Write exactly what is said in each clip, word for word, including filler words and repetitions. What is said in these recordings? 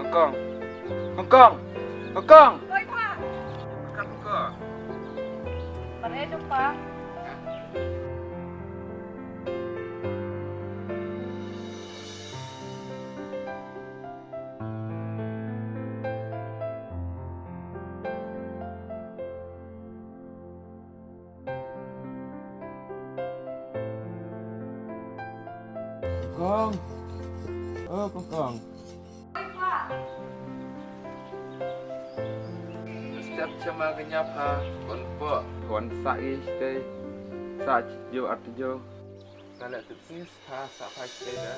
Kong. Kong, Kong. Kong, Kong. Oi, Pa. Kong, Kong. Pare tu, Pa. Kong. Oh, Kong, Kong. Step chama kenya pha, kon po, kon sa i stay. Sa jo at jo. Kala tu sis pha sa pha stay da.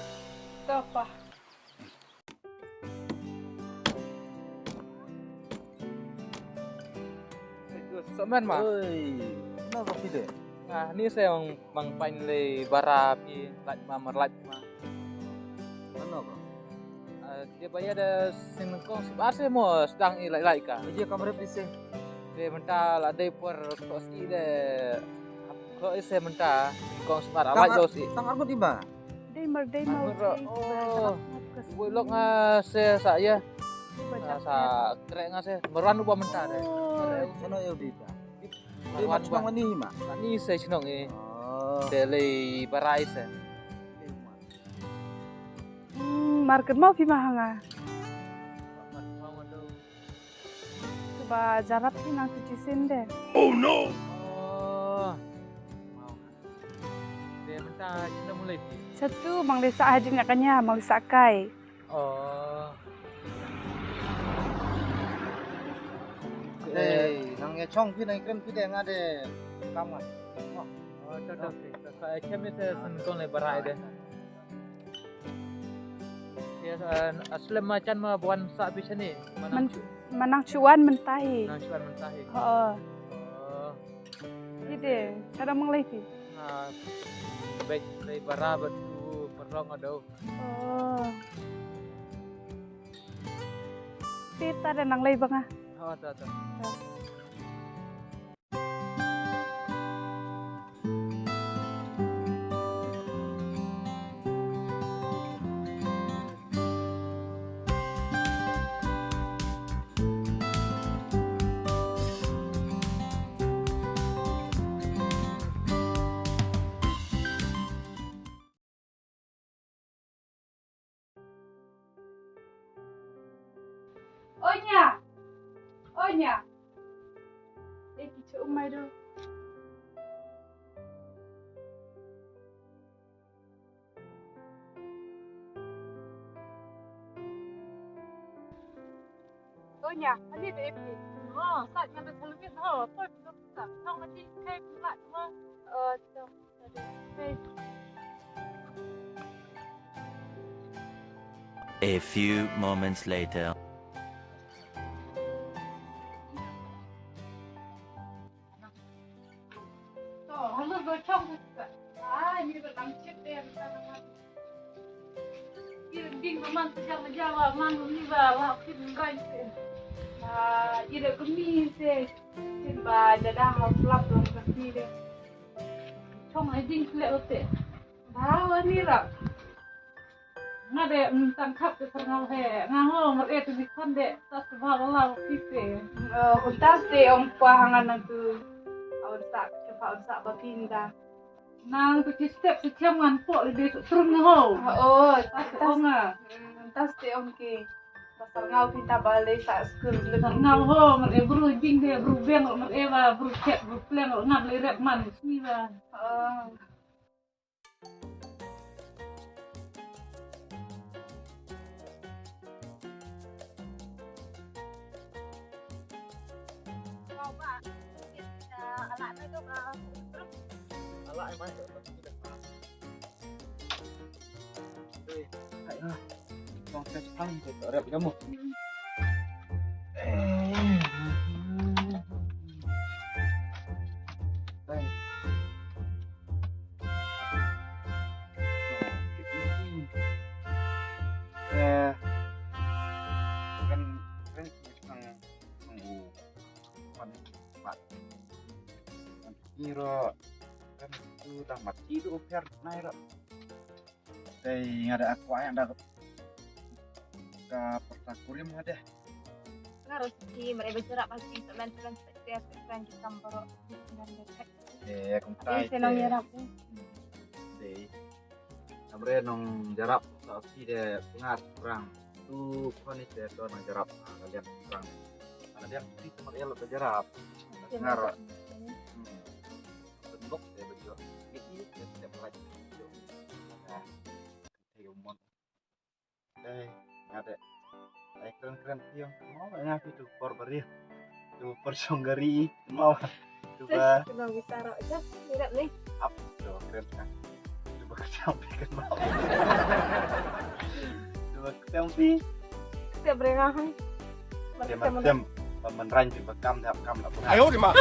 To, Pa. Somen ma. Oi, no ko pide. Ah, ni se mang mang pain le bara pi lait ma mar lait ma. Ano ko? Ah, dia bayar de singkong sebar se mo sedang i lait lait ka. Dia kamera pise. De menta la de por ko ski de ko ise menta singkong sebar lait jo si. Tang armut iba. Dei mar dei mau. Armut ro. Oh. Ibu lok nga se sa ya. Sa krek nga se meran uba menta de. Sano ya udah ta. Dei mar chnong ni ma. Ni se chnong e. Oh. De lei barai se. Hmm, mar ken mau phi ma hanga. Ba jarap hi nang tu chisin de. Oh no. Oh. Wow. De menta chino mulai. Satu mang lesa hajin ya kanya mang lesa kai. Oh. Hey, nang ya chong phi nang kren phi de nga de kam nga. Oh, to to. Ka chem ite sen kong le barai de. Ya, aslem ma chan ma buan sa bi chani. Manang chuan mentahi. Manang chuan mentahi. Ho. Oh. Ide, cara menglai ti. Ah, baik dari bara batu perong ada. Oh. Kita ada nang lai banga. Oh, ada ada. Onya! Onya! Eh, kichu umai do. Onya, ani de epi. Oh, sa nya de television ho, poi pun sa. Tong ati kai pula ho. Oh, tong. A few moments later. Chong ai ding khleh ute. Bha wa ni ra. Nga de, mm, tang khap te terngaw he. Nga ho, ngar e tu ni khan de. Tas bha wa la wa phi te. Oh, tas te ong pa ha nga nang tu. Awan sa, ke pa awan sa ba pinda. Nang tu ki step tu kiam ngan po le de tu trun ho. Oh, tas te ong nga. Mm, tas te ong ke. Pasal ngau pinta ba le sa skul le. Ngar ho, ngar e bru jing de, bru beng, ngar e ba, bru chet, bru pleng, ngar le rep man, sni ba. Oh. Iro kan tu tamat itu upiar nairo. Dei nga da kwah ïa da. ka pyrta kurim ha deh. Nga ruh shisha, mareh ba jarap ha shisha, men, men, men, ki kam baroh. Eh, kumta. Ai, ïa, se nang ïarap. Hmm. Dei. Namar nong jarap sa phi de pengar kurang. Tu koni te to nang jarap, ah, kalian kurang. Kalian phi tempat elo te jarap. Ngar. Hmm. Tembok te bejo. Ini te te pelaj. Nah. Te umon. Eh, ngade. Ai, kren-kren tiang. Mau nga pi tu por beri. Tu por songgari. Mau. Coba. Terus kena gitar aja. Tidak nih. Ap, coba keren kan. Coba kecampi kan mau. Coba kecampi. Kita berengah, hai. Dia macam pemeran tiba kam dah kam dah. Ayo, di mana?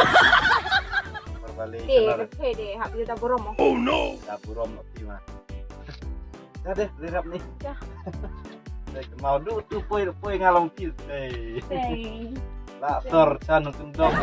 Berbalik. Eh, betul deh. Hap dia dah burom. Oh no. Dah burom nak pi mah. Dah deh, lirap ni. Dah. Deh, mau du tu poi poi ngalong pi. Deh. Deh. La sor chan kendong.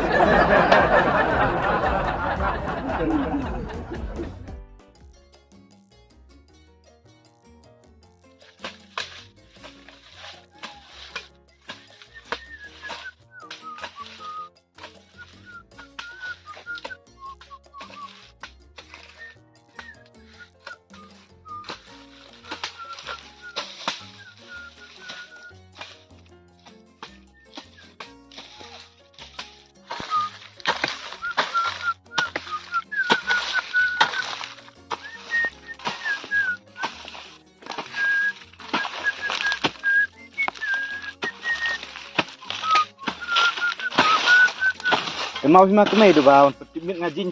Kynmaw hi ma kmie du ba, un pyntimit nga jing.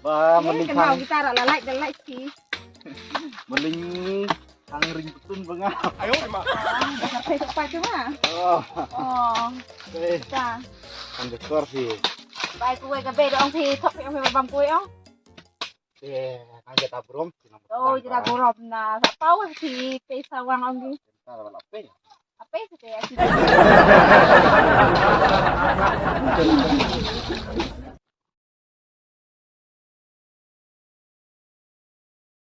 Ba, eh, maling kynmaw khang. Kita rak lalai, lalai si. Maling khang ring putun ba nga. Ayo, ma. Dah sampai tu ma. Oh. Oh. Eh. Dah. Kan besar sih. Bai kuwe ka be dong si, thok yang bam kuwe ong. Eh, kan kita burom. Oh, kita burom na. Sa pau si pe sawang ong gi. Kita la pe. Apa itu ya?